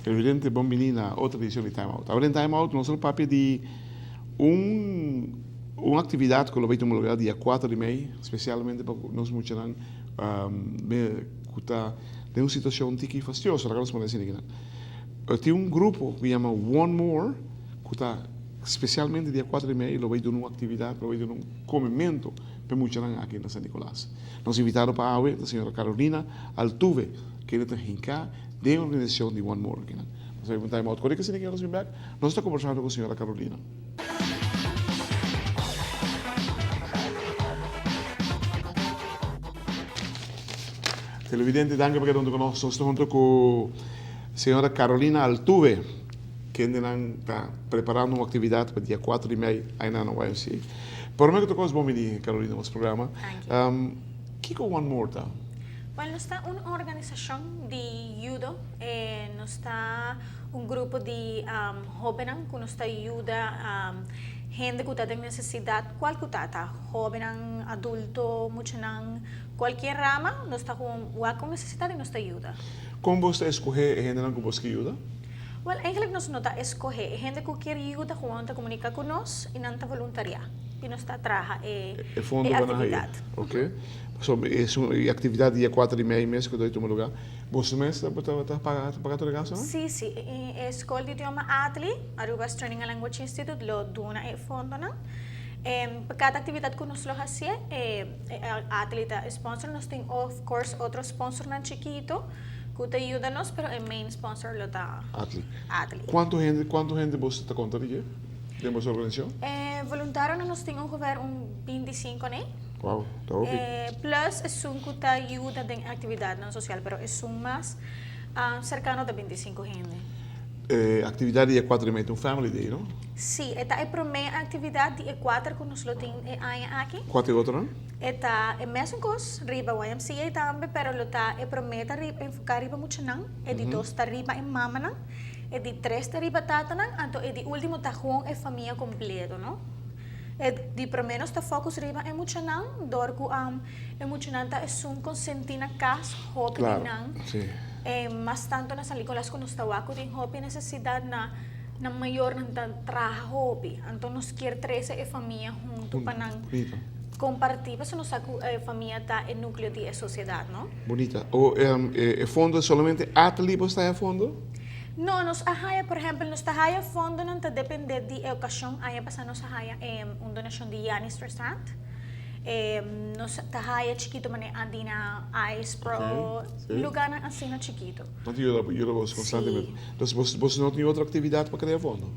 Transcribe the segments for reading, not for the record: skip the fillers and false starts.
Televidente bon bini na otro edicion di Time Out. Awor den Time Out nos lo papia di un un actividad cu lo bay tuma lugar dia cuatro di mei, specialmente pa nos muchanan cu ta den un situacion tiki fastioso, laga nos pone asina kinan. Tin un grupo cu yama One More cu ta specialmente dia cuatro di mei lo bay duna un actividad, lo bay duna un comemento pa e muchanan aki na San Nicolas. Nos invitado pa awe ta señora Carolina Altuve, kende ta hinca den e organisacion di One More akinan. Nos a pregunta Time Out kore ki asina nos bin bek, nos ta combersando cu señora Carolina. Televidente danki pa keda hunto cu nos. Nos ta hunto cu señora Carolina Altuve, kendenan ta preparando un actividad pa dia cuatro di mei aynan na YMCA. Prome cu tur cos bon bini Carolina nos programa. Danki. Kico One More ta? Well nos ta un organisacion di yudo, nos ta un grupo di hobennan cu nos ta yuda hende cu ta den necesidad cual cu ta, ta hobennan, adulto, muchanan, cualkier rama nos ta wak cu necesidad y nos ta yuda. Con bos ta escoge e hendenan cu bos ke yuda? Well eigenlijk nos no ta escoge, e hende cu kier yuda gewoon ta comunica cu nos y nan ta voluntaria y nos ta traha e E fondo pa nan actividad. Ok. Pasobra e actividad dia cuatro di mei mes cu ta tuma lugar, boso mes ta paga ta paga tur e gastonan? Si, si. E School di Idioma ATLI, Aruba's Training and Language Institute, lo duna e fondonan. Pa cada actividad cu nos lo hacié, e ATLI ta e sponsor. Nos tin of course otro sponsornan chikito cu ta yuda nos, pero e main sponsor lo ta ATLI. ATLI. Cuanto hende, cuanto hende boso ta conta di dje den boso organisacion? E voluntarionan nos tin ongeveer un binticinco ne. Wow, ta hopi. Plus esun cu ta yuda den actividadnan social, pero esun mas cercano ta binticinco hende. E actividad di e cuatro di mei ta un family day, no? Si, e ta e prome actividad di e cuater cu nos lo tin e aña aki. Cua ta e otronan? E ta e mesun cos riba YMCA tambe, pero lo ta e prome ta riba enfoca riba muchanan, e di dos ta riba e mamanan, e di tres ta riba tatanan, anto e di ultimo ta gewoon e famia completo, no? E di prome nos ta focus riba e muchanan, dor cu e muchanan ta esun consenti na cas, hopi di nan, e mas tanto na San Nicolas cu nos ta wak cu tin hopi necesidad na nan mayornan ta traha hopi, anto nos kier trece e famia hunto pa nan comparti, pasobra nos sa cu e famia ta e nucleo di e sociedad, no? Bunita. O e fondo e solamente Atli bo sta e fondo? No, nos a haya, por ehempel, nos ta haya fondonan ta depende di e ocasion. Aña pasa nos a haya un donacion di Yanni's Restaurant. Nos ta haya chikito manera Andina Ice Pro, lugarnan asina chikito. Nan ta yuda yuda bos constantemente. Si. Entonces bos no tin otro actividad pa crea fondo?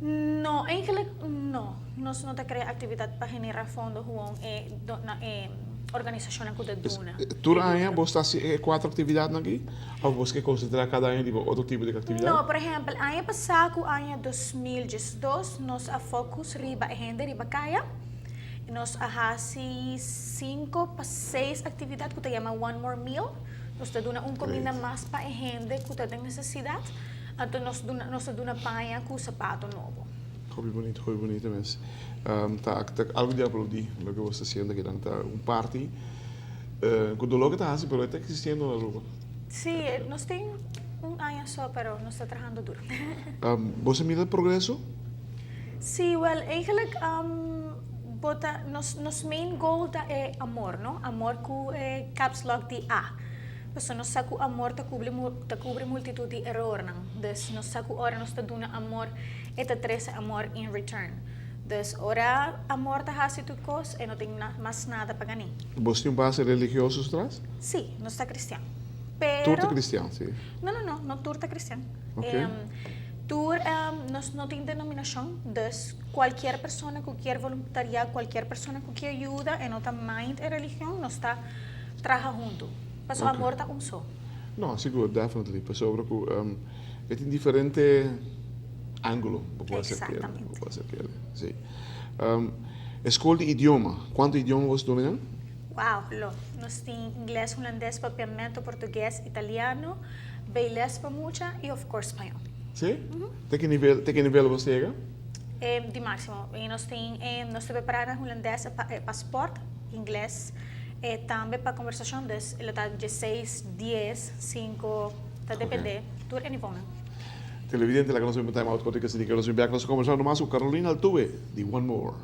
No, eigenlijk no. Nos no ta crea actividad pa genera fondo, gewoon e e organisacionnan cu ta duna. Tur aña bos ta haci e cuatro actividadnan aki? Of bos ke konsentrá kada aña riba otro tipo di aktividat? No, por ehèmpel, aña pasá ku aña 2012 nos a fòkus riba e hende riba kaya. Nos a hasi sinku pa seis aktividat ku ta yama One More Meal. Nos ta duna un kuminda mas pa e hende ku ta den nesesidat. Anto nos duna nos ta duna paña ku sapato nobo. Hopi bunito, hopi bunito mes. Ta ta algu di aplaudí loke bos ta hasiendo akinan. Ta un parti ku doló ke ta hasi pero e ta eksistiendo na Aruba. Sí, nos tin un aña so, pero nos ta trahando duro. Bo sa mira progreso? Sí, wel, eigenlijk bo ta, nos, nos main goal ta e amor, no? Amor ku e caps lock di A. Pasobra nos sa ku amor ta kubri, ta kubri multitud di erornan. Dus nos sa ku ora nos ta duna amor, e ta trese amor in return. Dus ora amor ta hasi tur kos, e no tin mas nada pa gani. Bos tin un base religioso su tras? Sí, nos ta cristian. Pero. Tur ta cristian, sí. No, no, no, no tur ta cristian. Ok. Tur, nos no tin denominacion, dus cualkier persona cu kier voluntaria, cualkier persona cu kier yuda, e no ta mind e religion, nos ta traha hunto. Pasobra amor ta un so. No, sigur, definitely. Pasobra cu e tin diferente angulo bo por hacer kere. Exactamente. Bo por hacer kere, sí. E school di idioma, cuanto idioma boso duna nan? Wow, lo. Nos tin ingles, hulandes, papiamento, portugues, italiano, bijles pa mucha y of course spañol. Sí? Te ki nivel, te ki nivel bo yega? Di maximo. Y nos tin, nos ta prepara na hulandes pa, pa sport, ingles tambe pa conversacion, dus lo ta dieseis, dies, cinco, ta depende, tur e nivelnan. Televidente, laga nos bin pa time out cortico así di que nos bin back nos ta conversando mas cu Carolina Altuve di One More.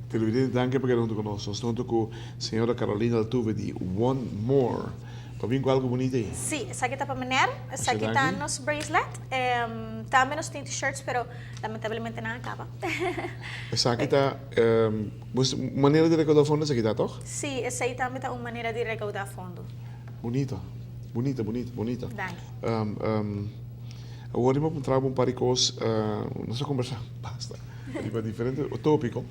Televidente, danki pa keda huntu ku nos. Nos ta huntu ku señora Carolina Altuve di One More. Pa bin ku algu bunita ei. Sí, esaki ta pa meneer. Esaki ta nos bracelet. Tambe nos tin t-shirts, pero lamentablemente nan a kaba. Esaki ta manera di rekoudá fondo esaki ta, tòg? Sí, esei tambe ta un manera di rekoudá fondo. Bunita, bunita, bunita, bunita. Danki. Awor mi a puntra bo un par di kos, nos a kombersá basta riba diferente tópiko.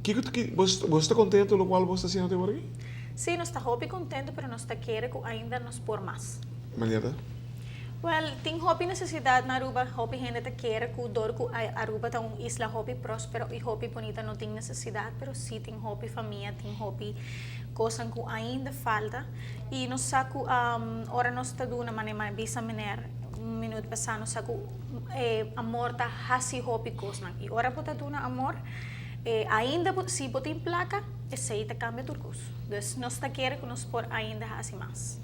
Kiko bo bo ta kontento lokual bo sta hasiendo te awor aki? Sí, nos ta hopi kontento pero nos ta kere ku ainda nos por mas. Manera? Wèl, tin hopi nesesidat na Aruba, hopi hende ta kere ku dor ku Aruba ta un isla hopi próspero i hopi bunita no tin nesesidat, pero sí tin hopi famia, tin hopi kosnan ku ainda falta. I nos sa ku ora nos ta duna manera mi a bisa meneer un minuut pasá, nos sa ku e amor ta hasi hopi kosnan. I ora bo ta duna amor, ainda bo si bo tin plaka, esei ta kambia tur kos. Dus nos ta kere ku nos por ainda hasi mas.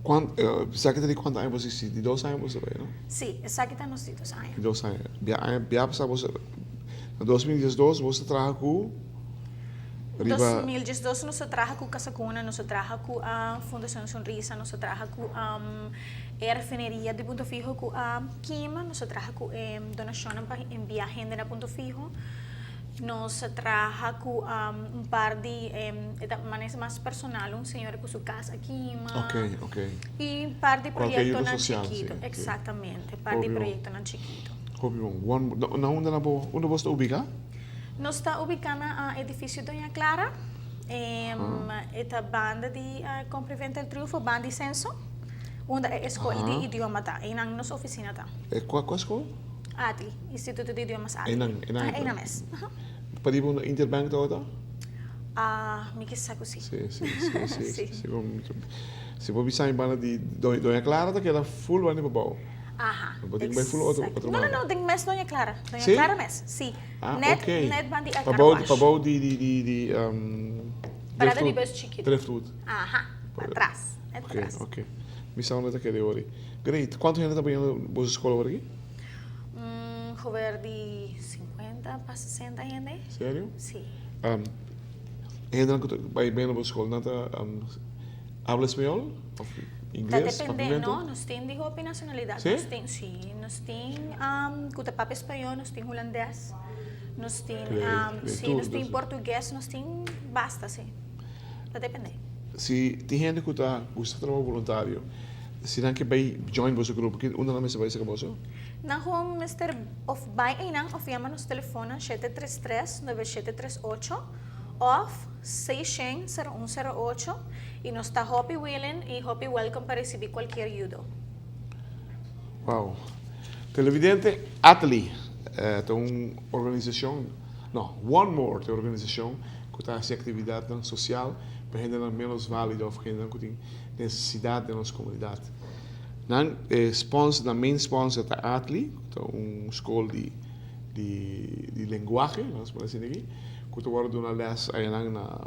Kuant, esaki ta di kuantu aña bo sisti? Di dos aña bo ta bai, no? Sí, esaki ta nos di dos aña. Di dos aña. Bia aña, bia pasá bo, na 2012 bo ta traha ku Riba. 2012 nos a traha ku Casa Cuna, nos a traha ku Fundacion Sonrisa, nos a traha ku e refineria di Punto Fijo ku a kima, nos a traha ku e donacionnan pa envia hende na Punto Fijo, nos a traha ku un par di e ta manera mas personal, un señora ku su cas a kima. Ok, ok. Y un par di Cualkier ayuda proyectonan social, si, chikito, si. exactamente, par di Hopi bon. proyectonan chikito. Hopi bon. One, na unda na bo, unda bo sta ubica? Nos ta ubica na edificio Doña Clara, e ta banda di Compra y Venta El Triunfo, banda di Censo, unda e escol di idioma ta. Einan nos oficina ta. E cua cua escol? ATLI, Instituto di Idiomas ATLI. Einan, einan. Einan mes. Pariba unda Interbank ta ota? Ah, mi ke sa cu si. Si, si, si, si. Si bo bisa mi banda di Doña Clara ta keda full banda di pabao. Aha. Bo tin ku bai full otro otro No, no, banda. no, den mes Doña Clara. Doña Sí? Clara mes, sí. Ah, Net, ok. net banda di Pa bou, car pa wash. bou di, di, di, di um, Parada di Driftwood. bus chikitu. Driftwood. Aha, patras, net Ok, patras. ok. Mi sa unda ta keda awor. Great. Kuantu hende ta bayendo boso skol awor aki? Mm, jover di 50 pa 60 hende. Serio? Sí. Um, hendenan ku ta bai bayendo boso skol, nan ta um, habla español? Of Ta ingles, depende, papiamento? no, nos tin di hopi nacionalidad. Sí? Nos tin, sí, nos tin cu ta papia español, nos tin hulandes, nos tin, Great, sí, tur, nos tin dus. portugues, nos tin basta, sí. Ta depende. Si tin hende cu ta gusta trabaho voluntario, si nan ke bay join boso grupo, ki unda nan mester bay cerca boso? Nan gewoon mester of bay eynan of yama nos telefoon 733 9738 of 600 0108 y nos ta hopi willing y hopi welcome pa ricibi cualkier yudo. Wow. Televidente, Atli ta un organisacion, no, One More ta e organisacion cu ta haci actividadnan social pa hendenan menos valido of hendenan cu tin necesidad den nos comunidad. Nan e sponsor, nan main sponsor ta Atli, cu ta un school di di lenguahe, nos por asina aki, ku ta wòrdu duna lès ayanan na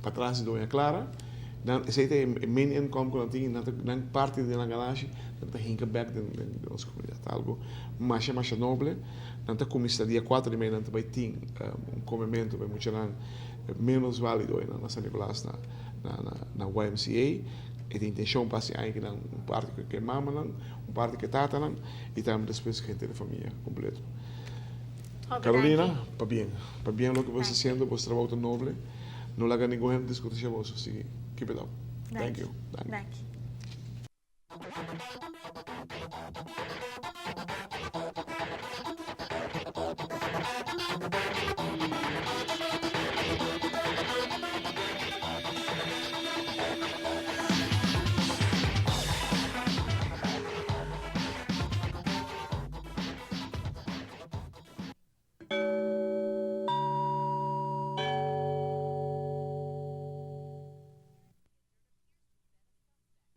patras di Doña Clara. Nan esei ta e main income ku nan tin i nan ta nan parti di nan ganashi nan ta hinka bèk den den nos komunidat. Ta algu masha masha noble. Nan ta kuminsá dia kuater di mei nan ta bai tin un komementu pa e muchanan ménos válido einan na San Nicolas na na na YMCA. E ta intenshon pa hasi aña kinan un parti ku e mamanan, un parti ku e tatanan i tambe despues ku henter e famia kompleto. Carolina, pabien. Pabien loke bo sta haciendo, bo trabou ta noble. No laga ningun hende discutisha boso, sigui keep it up. Thank you. Danki.